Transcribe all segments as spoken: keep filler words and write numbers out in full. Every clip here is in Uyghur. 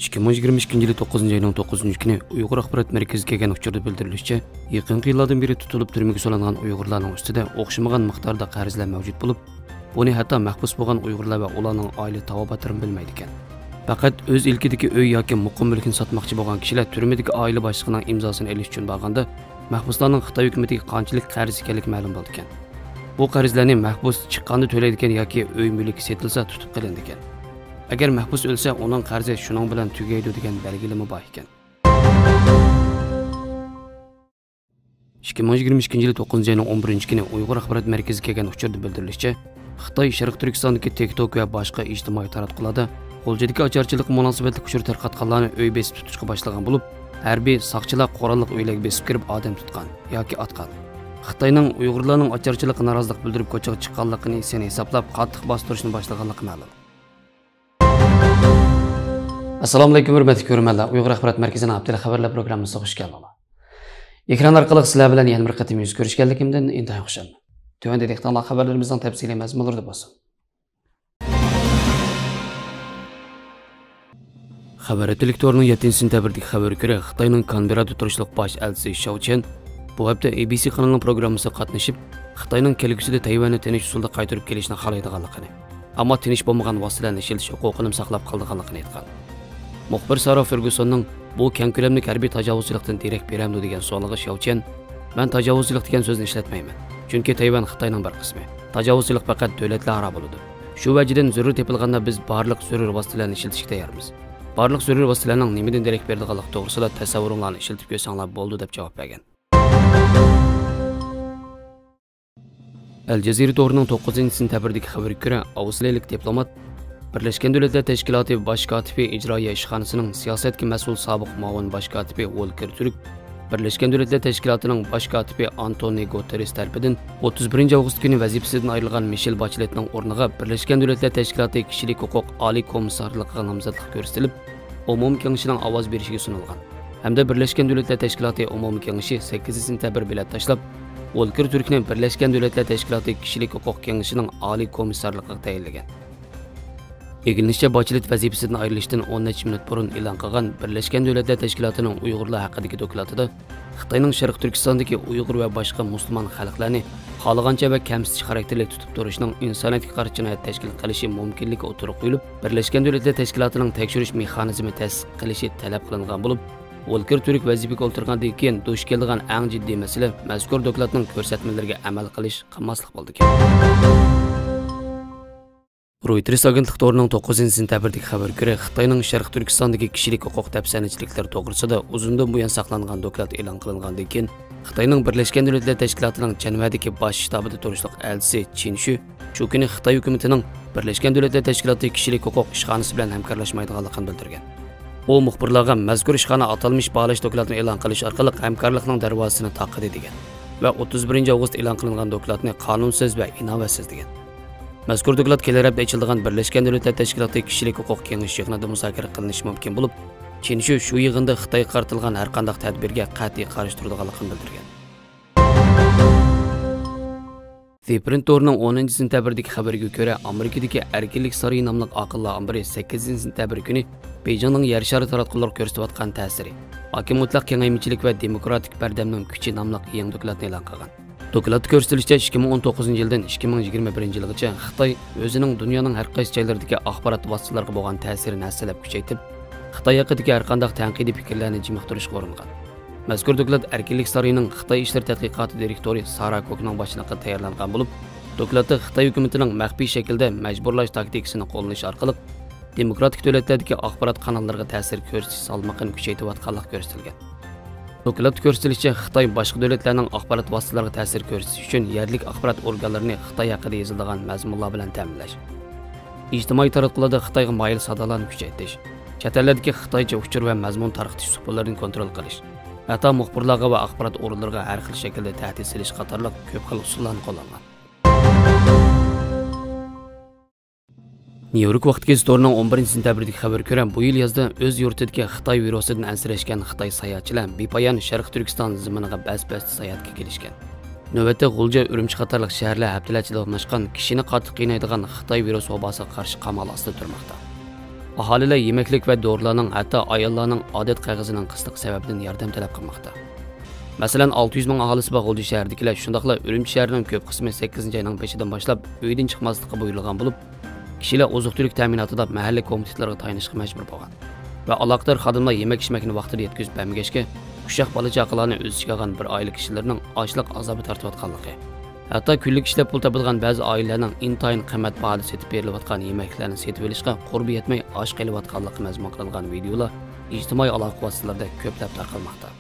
ئىككى مىڭ يىگىرمە ئىككىنچى يىلى توققۇزىنچى ئاينىڭ توققۇزىنچى كۈنى ئۇيغۇر ئاخبارات مەركىزىگە كەلگەن ئۇچۇردا بىلدۈرۈلۈشىچە، يېقىنقى يىللاردىن بېرى تۇتۇلۇپ تۈرمىگە سولانغان ئۇيغۇرلارنىڭ ئۈستىدە ئوخشىمىغان مىقداردا قەرزلەر مەۋجۇت بولۇپ، بۇنى ھەتتا مەھبۇس بولغان ئۇيغۇرلار ۋە ئۇلارنىڭ ئائىلە تاۋابىئاتلىرىمۇ بىلمەيدىكەن. پەقەت ئۆز ئىلكىدىكى ئۆي ياكى مۇقىم مۈلكىنى ساتماقچى بولغان كىشىلەر تۈرمىدىكى ئائىلە باشلىقىنىڭ ئىمزاسىنى ئېلىش ئۈچۈن بارغاندا، مەھبۇسلارنىڭ خىتاي ھۆكۈمىتىگە قانچىلىك قەرز ئىكەنلىكى مەلۇم بولىدىكەن. بۇ قەرزلەرنى مەھبۇس چىققاندا تۆلەيدىكەن ياكى ئۆي مۈلكى سېتىلسا تۇتۇپ قېلىنىدىكەن. ئەگەر مەھبۇس ئۆلسە، ئۇنىڭ قەرزى شۇنىڭ بىلەن تۈگەيدۇ دېگەن بەلگىلىمە بار ئىكەن. ئىككى مىڭ يىگىرمە ئىككىنچى يىلى توققۇزىنچى ئاينىڭ ئون بىرىنچى كۈنى ئۇيغۇر ئاخبارات مەركىزىگە كەلگەن ئۇچۇردا بىلدۈرۈلۈشىچە، خىتاي شەرقىي تۈركىستاندىكى تىك توك ۋە باشقا ئىجتىمائىي تاراتقۇلاردا غۇلجىدىكى ئاچارچىلىققا مۇناسىۋەتلىك ئۇچۇر تارقاتقانلارنى ئۆي بېسىپ تۇتۇشقا باشلىغان بولۇپ، ھەربىي ساقچىلار قوراللىق ئۆيلەرگە بېسىپ كىرىپ ئادەم تۇتقان ياكى ئاتقان. خىتاينىڭ ئۇيغۇرلارنىڭ ئاچارچىلىققا نارازىلىق بىلدۈرۈپ كوچىغا چىققانلىقىنى سەن ھېسابلاپ قاتتىق باستۇرۇشنى باشلىغانلىقى مەلۇم. ئەسسالامۇئەلەيكۇم، ھۆرمەتلىك كۆرۈرمەنلەر. ئۇيغۇر ئاخبارات مەركىزىنىڭ ھەپتىلىك خەۋەرلەر پروگراممىسىغا خۇش كەلدىڭلار. ئېكرانلار ئارقىلىق سىلەر بىلەن يەنە بىر قېتىم يۈز كۆرۈشكەنلىكىمدىن ئىنتايىن خۇشالمەن. تۆۋەندە دىققىتىڭلار خەۋەرلىرىمىزنىڭ تەپسىلىي مەزمۇنلىرىدا بولسۇن. خەۋەر ئەتىلىك تورىنىڭ يەتتىنچى سېنتەبىردىكى خەۋىرىگە كۆرە، خىتاينىڭ كانبېررادا تۇرۇشلۇق باش ئەلچىسى شياۋ چيەن بۇ ھەپتە ئېي بى سى قانىلىنىڭ پروگراممىسىغا قاتنىشىپ، خىتاينىڭ كەلگۈسىدە تەيۋەننى تىنچ ئۇسۇلدا قايتۇرۇپ كېلىشنى خالايدىغانلىقىنى، ئەمما تىنچ بولمىغان ۋاسىتىلەرنى ئىشلىتىش ھوقۇقىنىمۇ ساقلاپ قالىدىغانلىقىنى ئېيتقان. مۇخبىر سارا فېرگۇسوننىڭ «بۇ كەڭ كۆلەملىك ھەربىي تاجاۋۇزچىلىقتىن دېرەك بېرەمدۇ؟» دېگەن سوئالىغا شياۋ چيەن، «مەن تاجاۋۇزچىلىق دېگەن سۆزنى ئىشلەتمەيمەن، چۈنكى تەيۋەن خىتاينىڭ بىر قىسمى. تاجاۋۇزچىلىق پەقەت دۆلەتلەر ئارا بولىدۇ. شۇ ۋەجىدىن زۆرۈر تېپىلغاندا بىز بارلىق زۆرۈر ۋاسىتىلەرنى ئىشلىتىشكە تەييارمىز. بارلىق زۆرۈر ۋاسىتىلەرنىڭ نېمىدىن دېرەك بېرىدىغانلىقى توغرىسىدا تەسەۋۋۇرۇڭلارنى ئىشلىتىپ كۆرسەڭلار بولىدۇ» دەپ جاۋاب بەرگەن. ئەل جەزىرە تورىنىڭ توققۇزىنچى سېنتەبىردىكى خەۋىرىگە كۆرە، ئاۋسترالىيىلىك دىپلومات بىرلەشكەن دۆلەتلەر تەشكىلاتى باش كاتىپى ئىجرائىيە ئىشخانىسىنىڭ سىياسەتكە مەسئۇل سابىق مۇئاۋىن باش كاتىپى ۋولكېر تۈرك بىرلەشكەن دۆلەتلەر تەشكىلاتىنىڭ باش كاتىپى ئانتونىيو گۇتېررېس تەرىپىدىن ئوتتۇز بىرىنچى ئاۋغۇست كۈنى ۋەزىپىسىدىن ئايرىلغان مىشېل باچلېتنىڭ ئورنىغا بىرلەشكەن دۆلەتلەر تەشكىلاتى كىشىلىك ھوقۇق ئالىي كومىسسارلىقىغا نامزاتلىق كۆرسىتىلىپ، ئومۇمىي كېڭىشىنىڭ ئاۋاز بېرىشىگە سۇنۇلغان ھەمدە بىرلەشكەن دۆلەتلەر تەشكىلاتى ئومۇمىي كېڭىشى سەككىزىنچى سېنتەبىر بېلەت تاشلاپ، ۋولكېر تۈركنى بىرلەشكەن دۆلەتلەر تەشكىلاتى كىشىلىك ھوقۇق كېڭىشىنىڭ ئالىي كومىسسارلىقىغا تەيىنلىگەن. ئىگىلىنىشىچە، باچلېت ۋەزىپىسىدىن ئايرىلىشتىن ئون نەچچە مىنۇت بۇرۇن ئېلان قىلغان بىرلەشكەن دۆلەتلەر تەشكىلاتىنىڭ ئۇيغۇرلار ھەققىدىكى دوكلاتىدا خىتاينىڭ شەرقىي تۈركىستاندىكى ئۇيغۇر ۋە باشقا مۇسۇلمان خەلقلەرنى خالىغانچە ۋە كەمسىتىش خاراكتېرلىك تۇتۇپ تۇرۇشىنىڭ ئىنسانىيەتكە قارشى جىنايەت تەشكىل قىلىشى مۇمكىنلىكى ئوتتۇرىغا قويۇلۇپ، بىرلەشكەن دۆلەتلەر تەشكىلاتىنىڭ تەكشۈرۈش مېخانىزمى تەسىس قىلىشى تەلەپ قىلىنغان بولۇپ، ۋولكېر تۈرك ۋەزىپىگە ئولتۇرغاندىن كېيىن دۇچ كېلىدىغان ئەڭ جىددىي مەسىلە مەزكۇر دوكلاتنىڭ كۆرسەتمىلىرىگە ئەمەل قىلىش، قىلماسلىق بولىدىكەن. رويتېرس ئاگېنتلىق تورىنىڭ توققۇزىنچى سېنتەبىردىكى خەۋىرىگە كۆرە، خىتاينىڭ شەرقىي تۈركىستاندىكى كىشىلىك ھوقۇق دەپسەندىچىلىكلىرى توغرىسىدا ئۇزۇندىن بۇيان ساقلانغان دوكلات ئېلان قىلىنغاندىن كېيىن، خىتاينىڭ بىرلەشكەن دۆلەتلەر تەشكىلاتىنىڭ جەنۋەدىكى باش شتابىدا تۇرۇشلۇق ئەلچىسى چىن شۈ شۇ كۈنى خىتاي ھۆكۈمىتىنىڭ بىرلەشكەن دۆلەتلەر تەشكىلاتى كىشىلىك ھوقۇق ئىشخانىسى بىلەن ھەمكارلاشمايدىغانلىقىنى بىلدۈرگەن. ئۇ مۇخبىرلارغا مەزكۇر ئىشخانا ئاتالمىش باھالاش دوكلاتىنى ئېلان قىلىش ئارقىلىق ھەمكارلىقنىڭ دەرۋازىسىنى تاقىدى دېگەن ۋە ئوتتۇز بىرىنچى ئاۋغۇست ئېلان قىلىنغان دوكلاتنى قانۇنسىز ۋە ئىناۋەتسىز دېگەن. مەزكۇر دوكلات كېلەر ھەپتە ئېچىلىدىغان بىرلەشكەن دۆلەتلەر تەشكىلاتى كىشىلىك ھوقۇق كېڭىشى يىغىنىدا مۇزاكىرە قىلىنىشى مۇمكىن بولۇپ، چىن شۈ شۇ يىغىندا خىتايغا قارىتىلغان ھەرقانداق تەدبىرگە قەتئىي قارشى تۇرىدىغانلىقىنى بىلدۈرگەن. زىپرىنت تورىنىڭ ئونىنچى سېنتەبىردىكى خەۋىرىگە كۆرە، ئامېرىكىدىكى ئەركىنلىك سارىيى ناملىق ئاقىللار ئامبىرى سەككىزىنچى سېنتەبىر كۈنى بېيجىڭنىڭ يەر شارى تاراتقۇلىرىغا كۆرسىتىۋاتقان تەسىرى، ھاكىم مۇتلەق كېڭەيمىچىلىك ۋە دېموكراتىك بەردەمنىڭ كۈچى ناملىق يېڭى دوكلاتنى ئېلان قىلغان. دوكلاتتا كۆرسىتىلىشىچە، ئىككى مىڭ ئون توققۇزىنچى يىلدىن ئىككى مىڭ يىگىرمە بىرىنچى يىلغىچە خىتاي ئۆزىنىڭ دۇنيانىڭ ھەر قايسى جايلىرىدىكى ئاخبارات ۋاسىتىلىرىغا بولغان تەسىرىنى ھەسسىلەپ كۈچەيتىپ، خىتاي ھەققىدىكى ھەرقانداق تەنقىدىي پىكىرلەرنى جىمىقتۇرۇشقا ئۇرۇنغان. مەزكۇر دوكلات ئەركىنلىك سارىيىنىڭ خىتاي ئىشلىرى تەتقىقاتى دىرېكتورى سارا كوكنىڭ باشچىلىقىدا تەييارلانغان بولۇپ، دوكلاتتا خىتاي ھۆكۈمىتىنىڭ مەخپىي شەكىلدە مەجبۇرلاش تاكتىكىسىنى قوللىنىش ئارقىلىق دېموكراتىك دۆلەتلەردىكى ئاخبارات قاناللىرىغا تەسىر كۆرسىتىش سالمىقىنى كۈچەيتىۋاتقانلىقى كۆرسىتىلگەن. دوكلاتتا كۆرسىتىلىشىچە، خىتاي باشقا دۆلەتلەرنىڭ ئاخبارات ۋاسىتىلىرىغا تەسىر كۆرسىتىش ئۈچۈن يەرلىك ئاخبارات ئورگانلىرىنى خىتاي ھەققىدە يېزىلىدىغان مەزمۇنلار بىلەن تەمىنلەش، ئىجتىمائىي تاراتقۇلاردا خىتايغا مايىل سادالارنى كۈچەيتىش، چەت ئەللەردىكى خىتايچە ئۇچۇر ۋە مەزمۇن تارقىتىش سۇپىلىرىنى كونترول قىلىش، ھەتتا مۇخبىرلارغا ۋە ئاخبارات ئورۇنلىرىغا ھەر خىل شەكىلدە تەھدىت سېلىش قاتارلىق كۆپ خىل ئۇسۇللارنى قوللانغان. نيۇ يورك ۋاقتى گېزىت تورىنىڭ ئون بىرىنچى سېنتەبىردىكى خەۋىرىگە كۆرە، بۇ يىل يازدا ئۆز يۇرتىدىكى خىتاي ۋىرۇسىدىن ئەنسىرەشكەن خىتاي ساياھەتچىلەر بىپايان شەرقىي تۈركىستان زېمىنىغا بەس-بەستە ساياھەتكە كېلىشكەن. نۆۋەتتە غۇلجا، ئۈرۈمچى قاتارلىق شەھەرلەر ھەپتىلەرچە داۋاملاشقان، كىشىنى قاتتىق قىينايدىغان خىتاي ۋىرۇس ۋاباسىغا قارشى قامال ئاستىدا تۇرماقتا. ئاھالىلەر يېمەكلىك ۋە دورىلارنىڭ، ھەتتا ئاياللارنىڭ ئادەت قەغىزىنىڭ قىسلىقى سەۋەبىدىن ياردەم تەلەپ قىلماقتا. مەسىلەن، ئالتە يۈز مىڭ ئاھالىسى بار غۇلجا شەھىرىدىكىلەر، شۇنداقلا ئۈرۈمچى شەھىرىنىڭ كۆپ قىسمى سەككىزىنچى ئاينىڭ بېشىدىن باشلاپ ئۆيدىن چىقماسلىققا بۇيرۇلغان بولۇپ، كىشىلەر ئوزۇق-تۈلۈك تەمىناتىدا مەھەللە كومىتېتلىرىغا تايىنىشقا مەجبۇر بولغان ۋە ئالاقىدار خادىملار يېمەك-ئىچمەكنى ۋاقتىدا يەتكۈزۈپ بەرمىگەچكە، ئۇششاق بالا-چاقىلارنى ئۆز ئىچىگە ئالغان بىر ئائىلە كىشىلىرىنىڭ ئاچلىق ئازابى تارتىۋاتقانلىقى، ھەتتا كۈنلۈك ئىشلەپ پۇل تاپىدىغان بەزى ئائىلىلەرنىڭ ئىنتايىن قىممەت باھادا سېتىپ بېرىلىۋاتقان يېمەكلىكلەرنى سېتىۋېلىشقا قۇربى يەتمەي ئاچ قېلىۋاتقانلىقى مەزمۇن قىلىنغان ۋىدېئولار ئىجتىمائىي ئالاقە ۋاسىتىلىرىدە كۆپلەپ تارقالماقتا.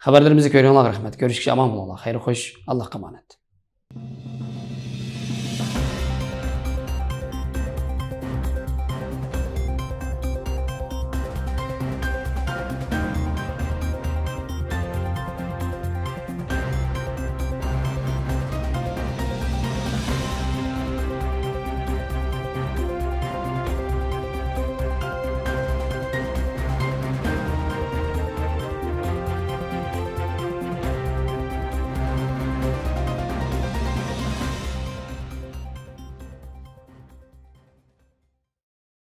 خەۋەرلىرىمىزنى كۆرگىنىڭلارغا رەھمەت. كۆرۈشكىچە ئامان بولۇڭلار. خەير خوش. ئاللاھقا ئامانەت.